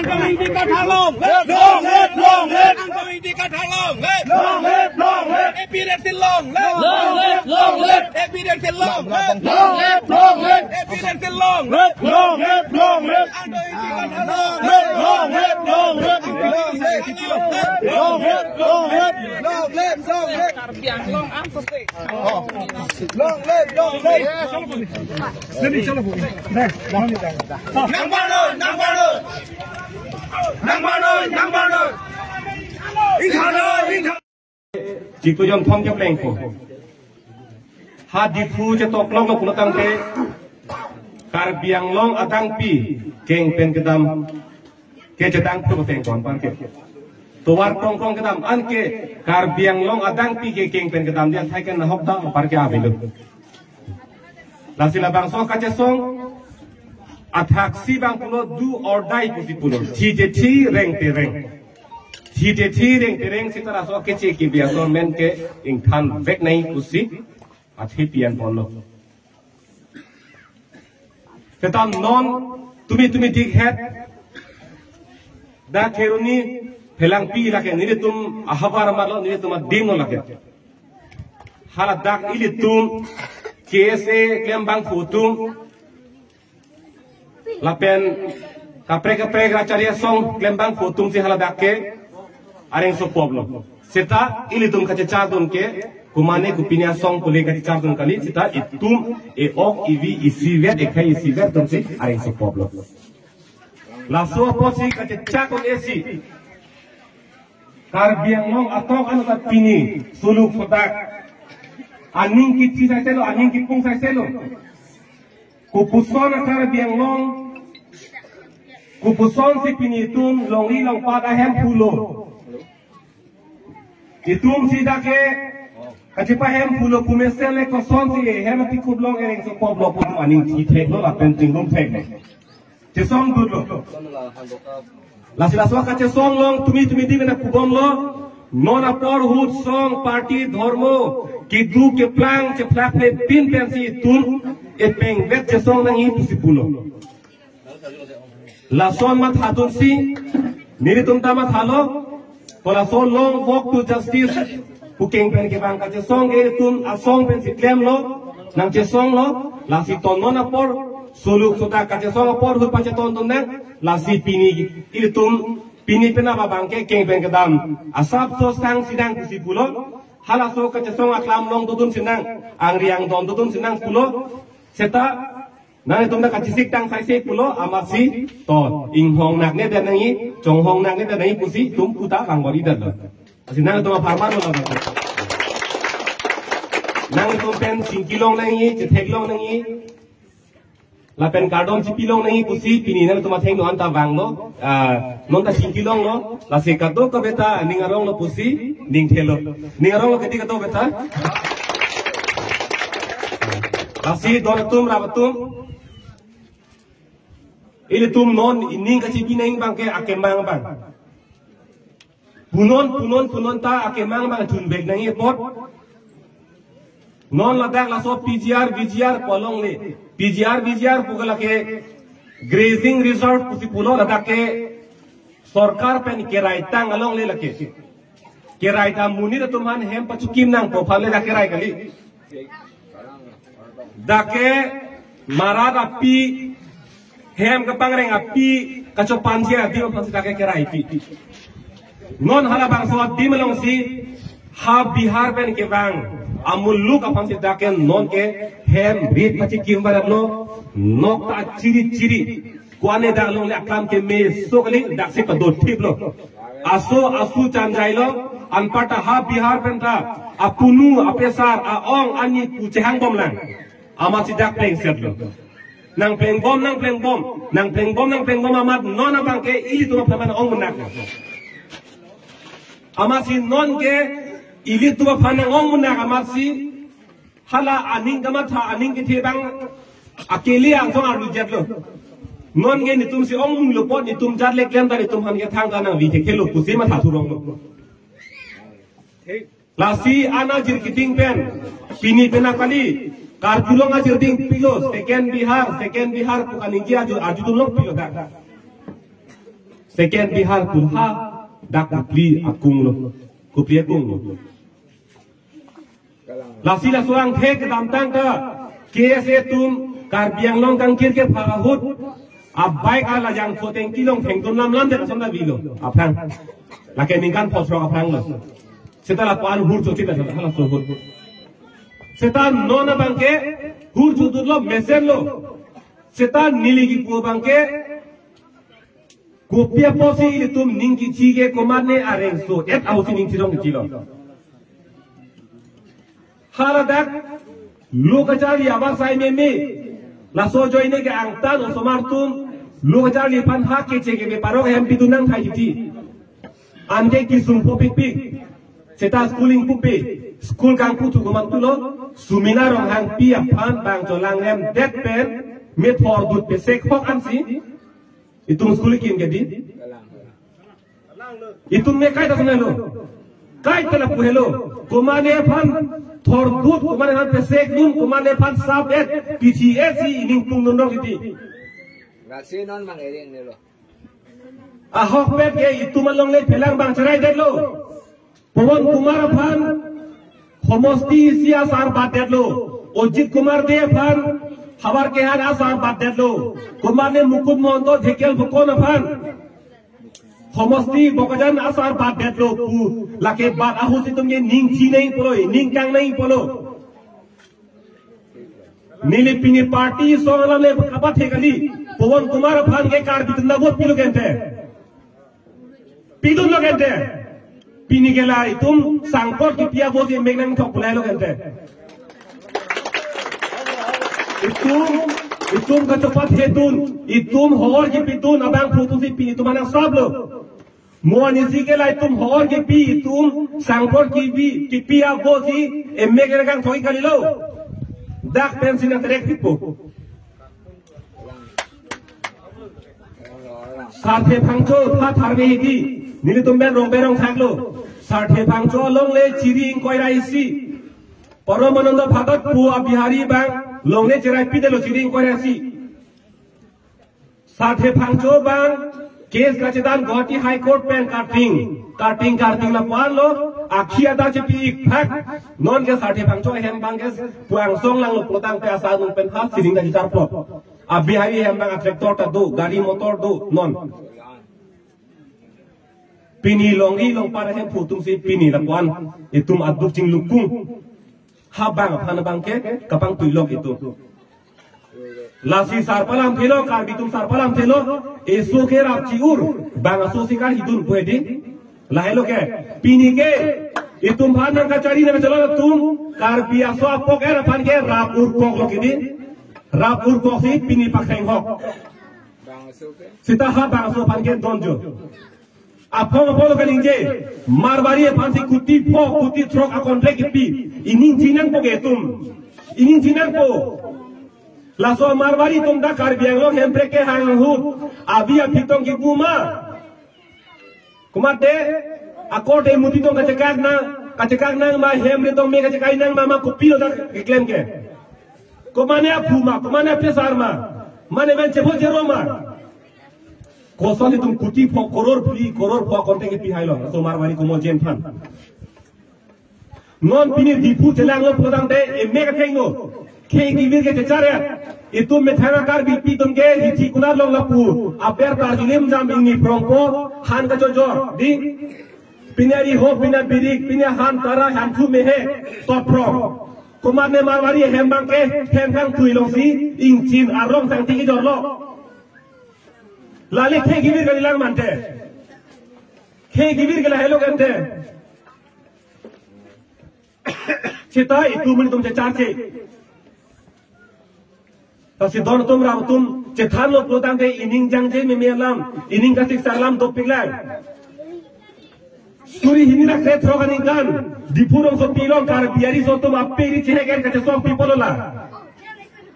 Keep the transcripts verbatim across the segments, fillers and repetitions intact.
Angkawing Dikatha long live! Long live, long live! Angkawing Dikatha long live! Long live, long live! A P H L C long live! Long live, long live! A P H L C long live! Long live, long live! A P H L C long live! Long live, long live! Angkawing Dikatha long live! Long live, long live! Angkawing Dikatha long live! Long live, long live! Long live, long live! Karbi Anglong Armed Forces. Long live, long live! Nang banon, nang banon. Nang banon, nang banon. Ingthalo, ingthalo. Jitu Yongthong ke plengpo. Ha Diphu chetok long lo pulo tangte Karbi Anglong adang pi keng pen kedam ke chetang phu teng kon pan ke. Tovar tong kong kedam an ke Karbi Anglong adang pi ke keng pen kedam dia thai ke nahok dam par ke avelo. Lasi labangso kachesong athaksi bang pulo do or die pusi pulo. Thi te thi, reng te reng. Thi te thi, reng te reng sita laso keche kebi aso men ke ingthan vek nai pusi athe pian ponlo. Seta non tumi tumi dikhet dak Kheroni Phelangpi lake nelitum ahavar amarlo, nelitum adim lo lake. Haladak ilitum K S A klembangphu atum lapen kaprek kaprek acharya song klembangphu atum si haladak ke areng sopop lo. Seta ilitum kachechardun ke kumane kopine asong pule kachechardun kali, seta itum e-ok ivi isivet ekhei isivet atum si areng sopop lo. Laso apotsi kachechak un-e si Karbi Anglong atok anat pini suluk sodak aning kithi saiselo, aning kipung saiselo. Kopuson a-Karbi Anglong, kopuson si pini itum longri longpat ahem pulo. Itum si dak ke kachepahem pulo pu mesen le kosonsi hem apekup long ereng sopop lo pu aning thi thek lo lapen tinglum thek lo. Chesong dut lo. Lasi laso kachesong along tumi tumi di mena kubom lo. Non apor ahut song party dhormo kedo keplang chephlak le pin pensi itum epeng vet chesong nangji pusi pulo. Lason matha dunsi nelitum ta mathalo. Pu laso long walk to justice pu keng pen kevang kachesong ke itum asong pensi klemlo, nangchesonglo. Lasi ton non apor suluk sodak kachesong apor ahut pachetondun nang. Lasi pini ilitum pini penap abang ke keng pen kedam asap so sang sidang pusi pulo. Halaso kachesong aklam long dodun sinang, angri angdon dodun sinang pulo. Seta nangtum ta kachesik tang saise pulo, amatsi to inghong nak ne dan nangji, chonghong nak ne dan nangji pusi itum puta kangbori dan lo. Lasi nangtum apharman lo. Nangtum pen chingki long nangji, chethek long nangji, lapen kardom chipi long nangji pusi pini nangtum athengno anta vanglo. Ah, non ta chingki longlo, lasi kadokave ta ning arong lo pusi ning thelo. Ning arong lo kedi kadokave ta. Lasi don atum, rap atum, ilitum non ining kachipi nangji abang ke akemang abang. Punon, punon, punon ta akemang abang chunvek nangji apot. Non ladak laso P G R, V G R pu alongle. P G R, V G R pu ke lake grazing reserve pusi pulo, ladak ke sorkar pen kerai tang alongle lake. Kerai ta monit atum aphan hem pachukim nangpo aphan le dak kerai kali. Dak ke marat api, hem kepangreng api kachopanji adim aphansi dak ke kerai pi. Non halabangso adim alongsi ha Bihar pen kevang amuluk aphansi dak ke non ke hem rit pachikim barat lo, nok ta chiri chiri. Ko-an ne dak alongle akam kemeso kali, daksi padothip lo. Aso asu chanjai lo, anparta ha Bihar pen ta apunu, apesar, a-ong, ani pu chehang bom lang. Amatsi dak plengset lo. Nangpleng bom, nangpleng bom, nangpleng bom, nangpleng bom amat non abang ke ilitum aphan ong munak. Amatsi non ke ilitum aphan ong munak amatsi hala aning kamatha aning kethe abang akele angsong arlu jet lo. Non ke netum si ong mung lo apot netum jat le klem ta netum aphan ke thangta nangvi thekthe lo pusi matha thurong lo. Lasi ana jirkiting pen pini penap kali, karjulong ajir ding pilo, second Bihar, second Bihar pu kaningje arju, arjudun lo pilo dak. Second Bihar pu ha dak Kopili akung lo. Kopili akung lo. Lasi laso angthek kedamtang ta K S A atum Karbi Anglong kangkir ke phak ahut a bike ala jangthu tengki along thengdun lam lam det ason ta avelo aphrang. Lake ningkan phongo throk aphrang lo. Seta lapu-an hur chochit asonta halaso ahut. Seta non abangke hur chotutlo, mesenlo. Seta neli kipu abangke kopi apotsi ilitum ning kithi ke komatne areng so et ausi ning thirong kithi lo. Haladak lo kacharli abar sai meme. Laso ajoine ke angtan osomar atum lo kacharli aphan ha keche kebe parok hem pidun nangthai kithi. Anke kesung po pikpik. Seta school ingpupe. School kangpu thu komantulo. Sumina Ronghangpi aphan bang cholang rem det pen methor dut pesek hok ansi itum school kim ke di. Itum me kaita sene lo. Kaita lapu helo. Komatne aphan thor dut, komatne aphan pesek dun, komatne aphan sap et, P T S si ining pung dun rong iti. Lasi non mang ering ne lo. Ahokpet ke itum alongle phelang bang cherai detlo. Pawan Kumar aphan homosti isi asar bat detlo. Ajit Kumar Dey aphan havar kehan asar bat detlo. Komatne Mukut Mahanta Dhekial Bokon aphan homosti Bokajan asar bat detlo pu lake bat ahut si itum ke ning chinei pulo, ning kangnei pulo. Neli pini party song alam le kapathe kali. Pawan Kumar aphan ke Karbi atum ta vote pilo kente. Pidunlo kente. Pini ke la itum sangkot kipi avo si mek nangthok pulai lo kente. Itum, itum kachepathe dun, itum hor kipidun abangphu atum si pini itum anak sab lo. Mo anisi ke la itum hor kipi, itum sangkot kipi, kipi avo si emek nangkangthok kalilo. Dak pensi nang terek pipo. Sarthe Phangcho, tha tharve hidi, nelitum pen rong berong thaklo. Sarthe Phangcho alongle chiri ingkoi ra isi. Paramananda Phatot pu a Bihari abang longle cherai pidetlo chiri ingkoi ra isi. Sarthe Phangcho abang case kachedan Guwahati High Court pen karting, karting, karting lapu-an lo, akhi adak chepi ik phak, non ke Sarthe Phangcho ahem abang ke pu angsong langlo pulotangte asa anung pen ha sining ta kacharplot. A Bihari ahem abang a tractor ta do, gari motor do, non. Pini longri longpat ahemphu atum si pini lapu-an itum aduk chinglukung. Ha bang aphan abang ke kapangtui lok itum. Lasi sarpo alamthe lo, Karbi atum sarpo alamthe lo, eso ke rap chi-ur, bang aso si karhidun pu hedi. Lahelo ke, pini ke, itum aphan nangkachari nangkachelok atum, Karbi aso apok er aphan ke rap urkok lo kidi, rap urkok si pini pakheng hok. Seta ha bang aso aphan ke donjo. Aphong aphong lo kaningje, Marwari aphan si kuti pho, kuti throk a contract kipi, ining chinangpo ke itum. Ining chinangpo. Laso Marwari atum ta Karbi Anglong Hemprek kehang ahut, avi aphi tong kipu ma. Komat te, akor te muti tong kachekak nang, kachekak nang ma, hem re tong me kachekak nang ma, ma kopilo ta keklem ke. Komane aphu ma, komane apesar ma, mane men chepho chero ma. Koson itum kuti pho koror phli, koror pho konte ke pi hailo, so Marwari komo jen phan. Non pini Diphu chelanglo pulotangte, emek akheng no. Khei kivir ke chechar ya. Itum methang a Karbipi atum ke hithi kunar long lapu. Aber tarjulim jam ingni prongpo, han kachojor. Di, pini ari ho, pini birik, pini han tara, han thu mehe, tot prong. Komat ne Marwari hem abang ke, hem kangtui longsi, ingchin arong sangti kejorlo. Lale khei kivir kalilang mante. Khei kivir ke lahelo kente. Seta itum amonit atum checharche. Lasi don atum ram atum chethanlo pulotangte ining jangje meme alam, ining kasiksa alam dopiklang. Suri hini ra kre throk aningkan, Diphu rongsopi along Karbi ariso atum ape ri chehek en kachesong pi pulo la.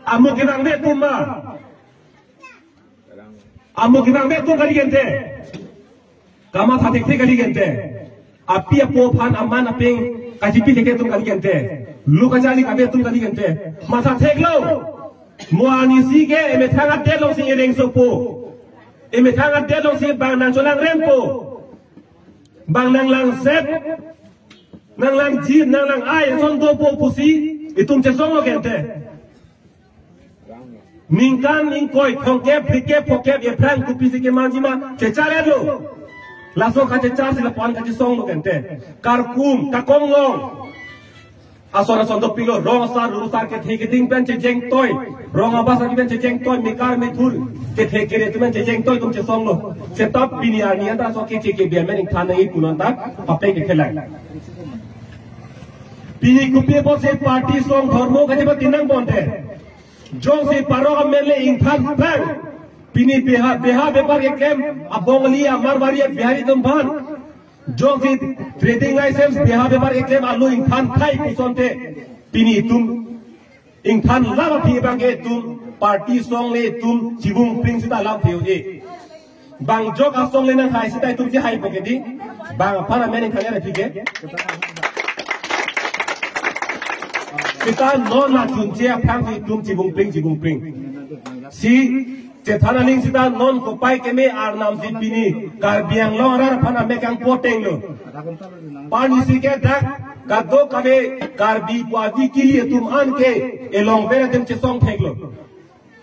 Amo kevangve atum ma. Amo kevangve atum kali kente. Kamatha thekthe kali kente. Api apo aphan aman apeng kachipi thek atum kali kente. Lo kacharli kave atum kali kente. Matha theklo. Mo anisi ke emethang adet alongsi ereng sopo. Emethang adet alongsi bang nangcholangrempo, bang nanglangset, nanglangji, nanglang-ai ason dopo pusi itum chesonglo ke ante. Ningkan ingkoi, thomkep, phlikep, phokep, ephrang kopisi kemanji ma, checharlo. Laso kachecharsi lapu-an kachesonglo ke ante. Karkum, kakonglong ason ason dopiklo, rong asar, ruru asar kethe keding pen chejengtoi, rong abas pen chejengtoi, mekar methur kethe kere atum pen chejengtoi atum chesonglo. Seta pini arni anta so keche kebe amen ingthan nangji pu non ta pape kethelang. Pini kopi apotsi party song dhormo kachepathenang bonte. Jongsi parok amen le ingthan phrang, pini beha, beha bepar keklem a Bongali, a Marwari, a Bihari atum aphan, jongsi trading license beha bepar keklem alo ingthan thai pu asonte, pini itum ingthan lam aphi abang ke itum party song le itum chibungpring sita lam theo e. Bang jok asong le nangkhai sita itum si haipo ke di. Bang aphan amen ingthan ya aphi ke. Sita non achunche aphrangsi itum chibungpring, chibungpring. Si chethan aning sita non kopai keme arnam si pini Karbi Anglong arat aphan amek kangpotenglo. Pini si ke dak kadokave Karbi pu avi kili atum an ke elong pen atum chesong theklo.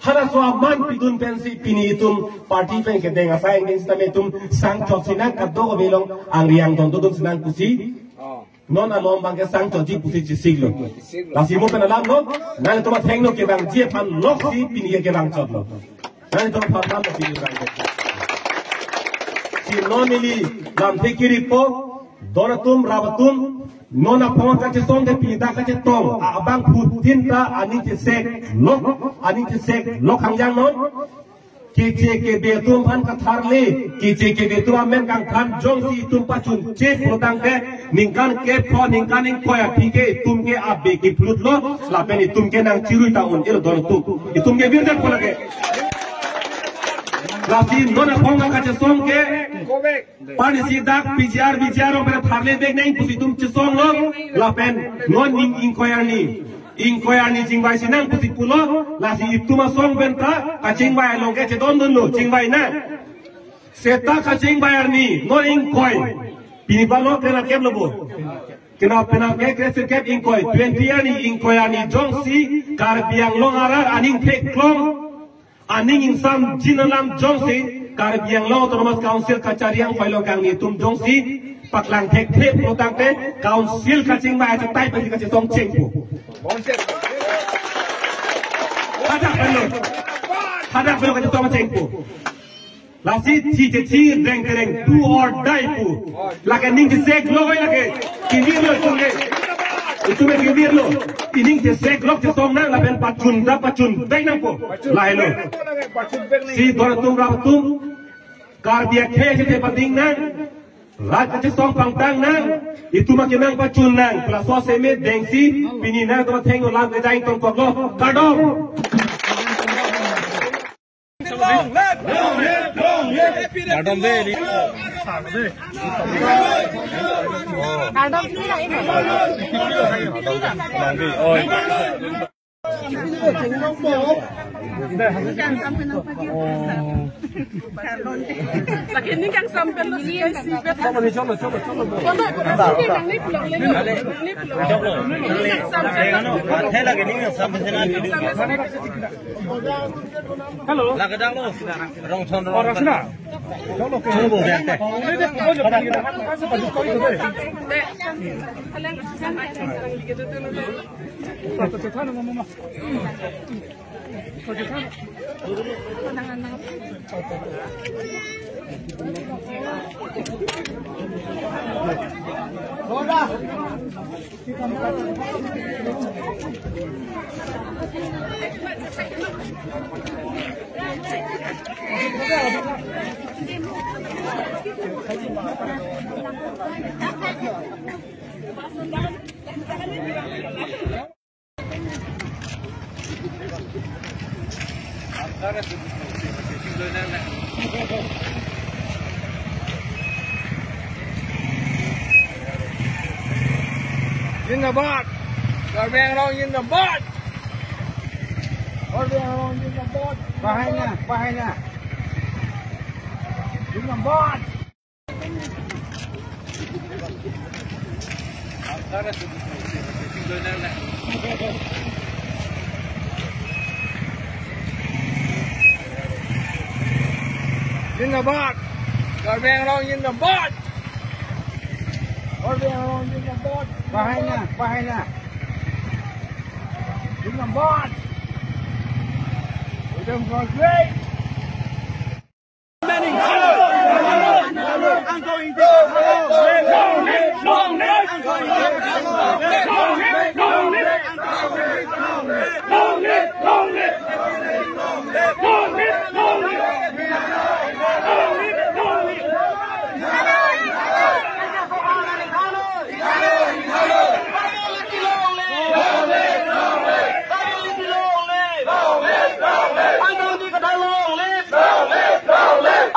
Halaso aman pidun pensi pini itum party pen kedeng asai angdeng sitame itum sangchot sinang, kadokave along angri angdon dodun sinang pusi. Non along abang ke sangchotji pusi chesiklo. Lasi mo pen alamlo, nangtum athengno kevangji aphan loksi pini ke kevangchotlo. Nangtum aphan lam pini vang. Si non neli lamthe kiripo, don atum, rap atum, non aphong kachesong ke pini dak kachetong, a- abangphutin ta aning cheseklok, aning cheseklok hangjang non. Keche kebe atum aphan katharle, keche kebe atum amen kangthan jongsi itum pachunche pulotangte, ningkan kepho, ningkan ingkoi aphi ke itum ke abe kiplutlo, lapen itum ke nangchirui ta un-elo don atum. Itum ke virdet pula ke. Lasi non aphong kachesong ke, pini si dak P G R, V G R along pen tharle vek nang pusi itum chesonglo, lapen non ning ingkoi arni. Ingkoi arni chingvai sinang pusi pulo, lasi itum asong pen ta, kachingvai along ke chedondunlo, chingvai nang. Seta kachingvai arni, non ingkoi. Pini balo kena kem lo bo. Kena pena ke kre sirkep ingkoi, twenty arni, ingkoi arni jongsi, Karbi Anglong arat aning theklong, aning ingsamjin alam jongsi, Karbi Anglong Autonomous Council kachari angkoi along kangni atum jongsi paklang thekthe pulotangte, council kachingvai achatai pensi kachesong chengpo. Hadak pen lo. Hadak pen lo kachesong chengpo. Lasi thi chethi reng tereng do or die pu. Lake ning cheseklok oi lake. Kevirlo itum ke. Itum ke kevirlo. Ining cheseklok chesong nang lapen pachun ta pachun vek nangpo. Lahelo. Si don atum rap atum. Karbi akhei si thepading nang. Rat kachesong pangtang nang. Itum ke nangpachun nang. Laso seme dengsi pini nangtum athengno lam kejai tongkoklo. Kardom. Kardom de, ni. Kardom de, ni. Lake ning kangsam pen lo si, si, si. Cholo, cholo, cholo, cholo. Ning kangsam pen lo. Hello. Lake dang lo. Rong son, rong son. Cholo, cholo. Zindabad! Karbi Anglong zindabad! Karbi Anglong zindabad! Bahai na, bahai na. Zindabad! Karbi Anglong zindabad! Karbi Anglong zindabad! Bahai na, bahai na. Zindabad! Freedom for great!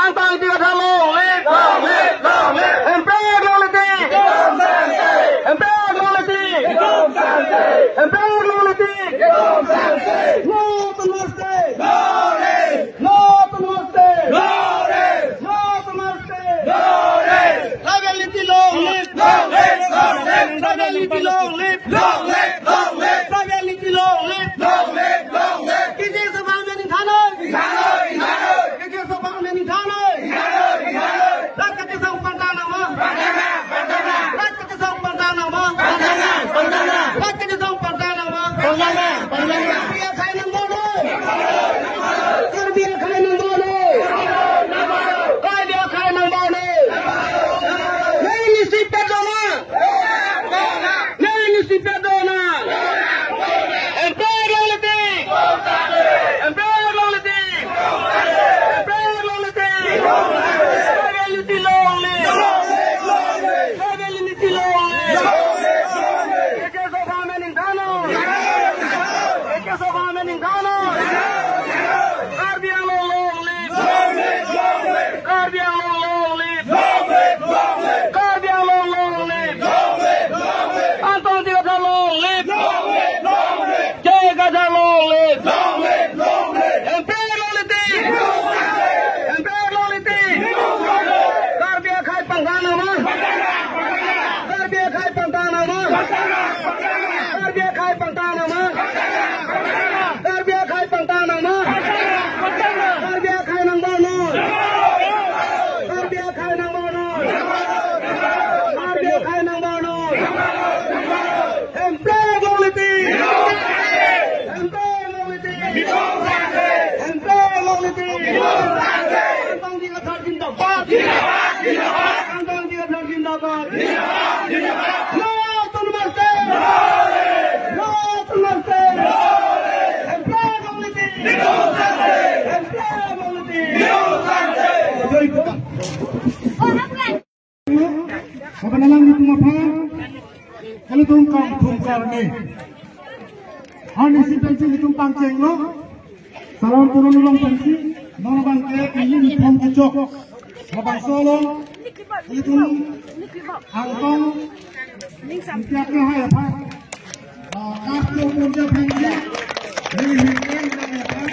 Antang tiga long live! Long live! Long live! Hemprek long live! Hemprek long live! Hemprek long live! No to North East! No to North East! No to North East! Tribal unity long live! Long live! Long live! Tribal unity long live! Long live! Long live! Tribal unity long live! Long live! Long live! Kiki sabang meni thanoi! Thanoi! Thanoi! Kiki sabang meni thanoi! Thanoi! Thanoi! Rat kachesong pantang nangma! Pantang nang! Pantang nang! Rat kachesong pantang nangma! Pantang nang! Pantang nang! Rat kachesong pantang nangma! Pantang nang! Pantang nang! Karbi akhai nangbono! Karbi akhai nangbono! Karbi akhai nangbono! Neli sipet dona! Neli sipet dona! Hemprek long live! Hemprek long live! Hemprek long live! Tribal unity long live! Tribal unity long live! Kiki sabang meni thanoi! Kiki sabang meni thanoi! Karbi Anglong long live! Karbi Anglong long live! Karbi Anglong long live! Antang tiga long live! J I Kathar long live! Hemprek long live! Hemprek long live! Karbi akhai pantang nangma! Karbi akhai pantang nangma! Karbi akhai pantang nangma! Karbi akhai pantang nangma! Karbi akhai nangbono! Karbi akhai nangbono! Karbi akhai nangbono! Hemprek long live! Hemprek long live! Hemprek long live! Antang tiga zindabad! Antang tiga zindabad! No to North East! No to North East! Hemprek long live! Hemprek long live! Joy Kupa. Kapanalangji atum aphan, kalitum kangthum karni. Arnisi pensi ilitum pangchenglo. Salam turun ulang pensi, non abangke ili uniform kechok. Labangso along, ilitum Angtong, Ingtiak Lahai aphan. Ah, Kasto Punja pensi, ili uniform aphan.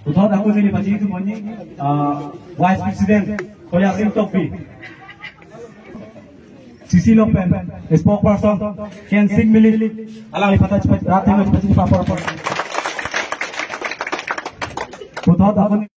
Puthot ako neli pachini atum monit, ah, Vice President Khoya Sing Tokbi, C C Lokpen, Spokesperson Ken Sing Milik, alangli patha chepachini, rat thengno chepachini papor apor. Puthot ako